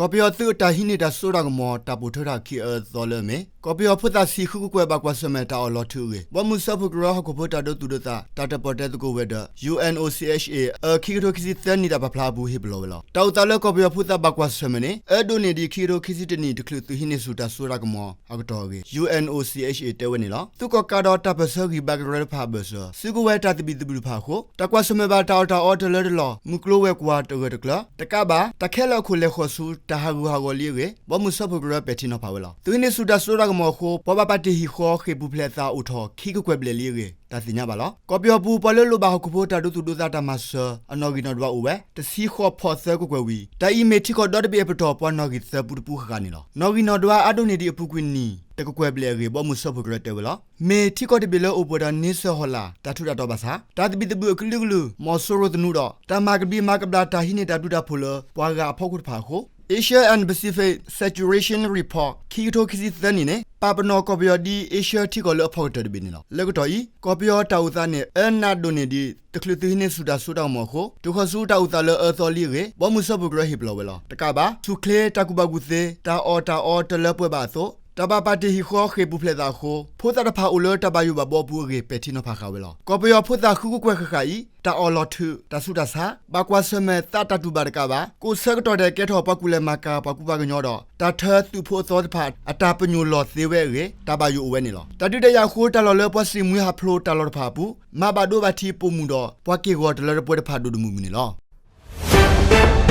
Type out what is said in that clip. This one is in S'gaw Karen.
ကီၢ်ပယီၤသုးအတၢ်ဟံးန့ၢ်တၢ်စိတၢ်ကမီၤ တၢ်ပိာ်ထွဲထီၣ်အခံအသီလၢအမ့ၢ် ကီၢ်ပယီၤဖိသၣ်ဆံဃုကကွဲၢ် ဘၣ်ကွၢ်ဆၢၣ်မဲာ်တၢ်အီၣ်လီၤထုးအဂ့ၢ် ဘီမုၢ်စၢဖှိၣ်ကရၢဟီၣ်ခိၣ်ဖိတၢ်ဒိသူၣ်ဒိသး တၢ်တၢၣ်ပီၣ်တဲသကိးဝဲၤဒၢး ယူဢၣ်ၣ်အိၣ်သံၣ်ၡ်ဢေၣ် အခံကထိခံဆံသၢနံၣ်တၢ်ပာ်ဖျါအပူၤဟ့ၣ်ပလီၢ်ဝဲလီၤ. တၢ်အိၣ်သးလၢကီၢ်ပယီၤဖိသၣ်ဘၣ်ကွၢ်ဆၢၣ်မဲာ်န့ၣ် အၢဒိးန့ၢ်ဒံးခံကထိခံဆံတၢနံၣ် တချုးသုးဟံးန့ၢ်ဆူၣ်တၢ်စိတၢ်ကမီၤအကတီၢ်အဂ့ၢ် ယူၢ်အၣ်အိၣ်သံၣ်ၡ်ၡ်အ့ တဲဝဲန့ၣ်လီၤ. သုးကီၣ်ကးဒီးတၢ်ပၢၢ်ဆၢဂံၢ်ဘါကရၢတဖၣ်အဘၢၣ်စၢၤ စုကဝဲၤတၢ်သဘံၣ်သဘုၣ်တဖၣ်အဃိ တၢ်ကွၢ်ဆၢၣ်မဲာ်ဘၣ်တၢ်အီၣ်တၢ်အီတလၢတလီၢ် မုၢ်ကျိၤဝဲၤကွာ်တဂၢၢ်တကျၢၤ တကးဘၣ် တၢ်ခဲလၢာ်အခိၣ်လဲၤဃီၤဆူ တၢ်ဟးဂူာ်ဟးဂီၤလံအဂ့ၢ် ဘီမုၢ်စၢဖှိၣ်ကရၢပဲာ်ထံနီၤဖးဝဲလီၤ. သုးဟံးန့ၢ်ဆူၣ်တၢ်စိတၢ်ကမီၤအဃိ ပှၤဘၣ်ပာ်တ့ၢ်ဟံၣ်ဃီ ဃ့ၢ်ပူၤဖျဲးသးအိၣ်ထီၣ်ခံကကွဲၢ်ဘျဲၣ်လံအဂ့ၢ် တၢ်သ့ၣ်ညါဘၣ်လီၤ. ကီၢ်ပယီၤပူၤပှၤလၢလိၣ်ဘၣ်ဟီၣ်ခိၣ်ဖိတၢ်ဒိသူၣ်ဒိသးတၢ်မၤစၢၤ အနီၣ်ဂံၢ်နီၣ်ဒွးအိၣ်ဝဲ တဆံဃိးဖီၣ်သၢကကွဲၢ်ဝံၤ တၢ်အံၤမ့ၢ်ထံကီၢ်ဒီတဘ့ၣ်အပတီၢ် ပှၤနီၣ်ဂံၢ်သၢပူတပူဃၣ်ဃၣ်န့ၣ်လီၤ. နီၣ်ဂံၢ်နီၣ်ဒွးအါဒိးန့ၢ်ဒံးအပူၤကွံာ်နံၣ် တကကွဲၢ်ဘျဲၣ်အဂ့ၢ် ဘီမုၢ်စၢဖှိၣ်ကရၢတဲဝဲလီၤ. မ့ၢ်ထံကီၢ်တဘ့ၣ်လၢအိၣ်ပှဲၤဒီးန့ဆၢၣ်ဟီၣ်လာ် တၢ်ထူးတၢ်တီၤဘၣ်ဆၣ် တၢ်သဘံၣ်သဘုၣ်အကလုာ်ကလုာ် မီၤစိရိၤသနူဒီး တၢ်မၤကဘျံးမၤကဘျၣ်တၢ်ဟံးန့ၢ်တၢ်ဘျုးတၢ်ဖှိၣ်လၢပှၤဂၤအဖီခိၣ်တဖၣ်အဃိ Asia and Pacific Situation Report ခံကထိခံဆံသၢနံၣ်န့ၣ် ပာ်ပနီၣ်ကီၢ်ပယီၤဒ်အ့ရှၢထံကီၢ်လၢအဖီကတၢၢ်တဘ့ၣ်န့ၣ်လီၤ. လၢကတီၢ်အံၤ ကီၢ်ပယီၤတၢ်အိၣ်သးန့ၣ် အၢနးဒိၣ်န့ၢ်ဒံး တချုးသုးဟံးန့ၢ်ဆူၣ်တၢ်စိတၢ်ကမီၤအဃိ တုၤဃီၤဆူတၢ်အိၣ်သးလၢအအၢသီလံအဂ့ၢ် ဘီမုၢ်စၢဖှိၣ်ကရၢဟ့ၣ်ပလီၢ်ဝဲလီၤ. တကးဘၣ် ဆူၣ်ချ့တၢ်ကူၣ်ဘၣ်ကူၣ်သ့ တၢ်အီၣ်တၢ်အီတလၢပှဲၤဘၣ်အသိး တၢ်ဘၣ်ပာ်တ့ၢ်ဟံၣ်ဃီဃ့ၢ်ပူၤဖျဲးသးအဃိ ဖိသၣ်တဖၣ်အိၣ်လၢတၢ်ဘၣ်ယိၣ်ဘၣ်ဘီအပူၤအဂ့ၢ် ပဲာ်ထံနီၤဖးဃာ်ဝဲလီၤ. ကီၢ်ပယီၤဖိသၣ်ဃုကကွဲၢ်ဃၣ်ဃၣ်အံၤ တၢ်အီၣ်လီၤထုး တၢ်ဆူးတၢ်ဆါ ဘၣ်ကွၢ်ဆၢၣ်မဲာ်သးတၢ်တူၢ်ဘၣ်တကးဘၣ် ကိးဆၢကတီၢ်ဒဲး ကဲထီၣ်ပှၤကူၣ်လဲၤမၤကၤ ပှၤကူပှၤကညီဒီး တၢ်ထၢသုးဖိအသီတဖၣ် အတၢ်ပညိၣ်လီၤသ့ဝဲအဂ့ၢ် တၢ်ဘၣ်ယိၣ်အိၣ်ဝဲန့ၣ်လီၤ. တၢ်ဒုးတၢ်ယၤအဃိ တၢ်လီၢ်လၢပှၤစံၣ်မှံဟးဖျိးတၢ်လီၢ်တဖၣ်အပူၤ မၤဘၣ်ဒိဘၣ်ထံးပိာ်မုၣ်ဒီး ပှၤက့ၢ်ဂီၤတလၢတပှဲၤတဖၣ်ဒိၣ်ဒိၣ်မုၢ်မုၢ်န့ၣ်လီၤ.